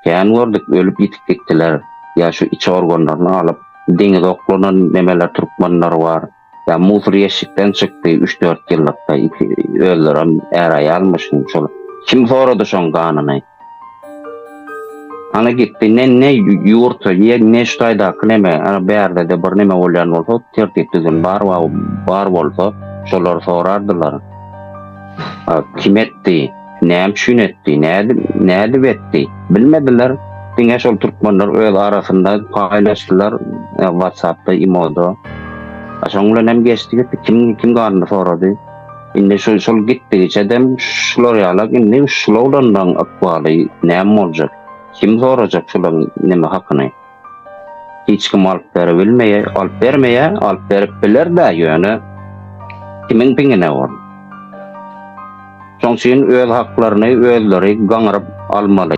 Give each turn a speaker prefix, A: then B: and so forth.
A: Kän gördük, ölüp ýitip gitdiler. Ýa şu iç organlaryny alyp, deňize oklanan nemeler türkmenler bar. Ýa musur ýeşikden çykdy üç-dört ýyllykda, iki özlerem är-aýalmyşyn şol. Kim sorady şoň ganyny? Ana gitdi, ne ne ýurt, ýe ne şu taýdaky neme, ana bärde-de bir neme bolýan bolsa, tertip-düzgün bar bar bolsa, şolar sorardylar. Kim etdi? Näme üçin etdi? Nädip, nädip etdi? Bilmediler. Diňe şol türkmenler öz arasynda paýlaşdylar WhatsAppda, imoda. Şoň bilen hem geçdi gitdi. Kim kim ganyny sorady? Indi şu şol gitdigiçe-dem şular ýalak indi şul oglanlaryň ykbaly näme boljak? Kim sorajak şularyň neme hakyny? Hiç kim alyp berebilmeýär, alyp bermeýär, alyp berip biler-dä ýöne kimiň piňine ol? Şoň üçin öz haklaryny özleri gaňryp almaly.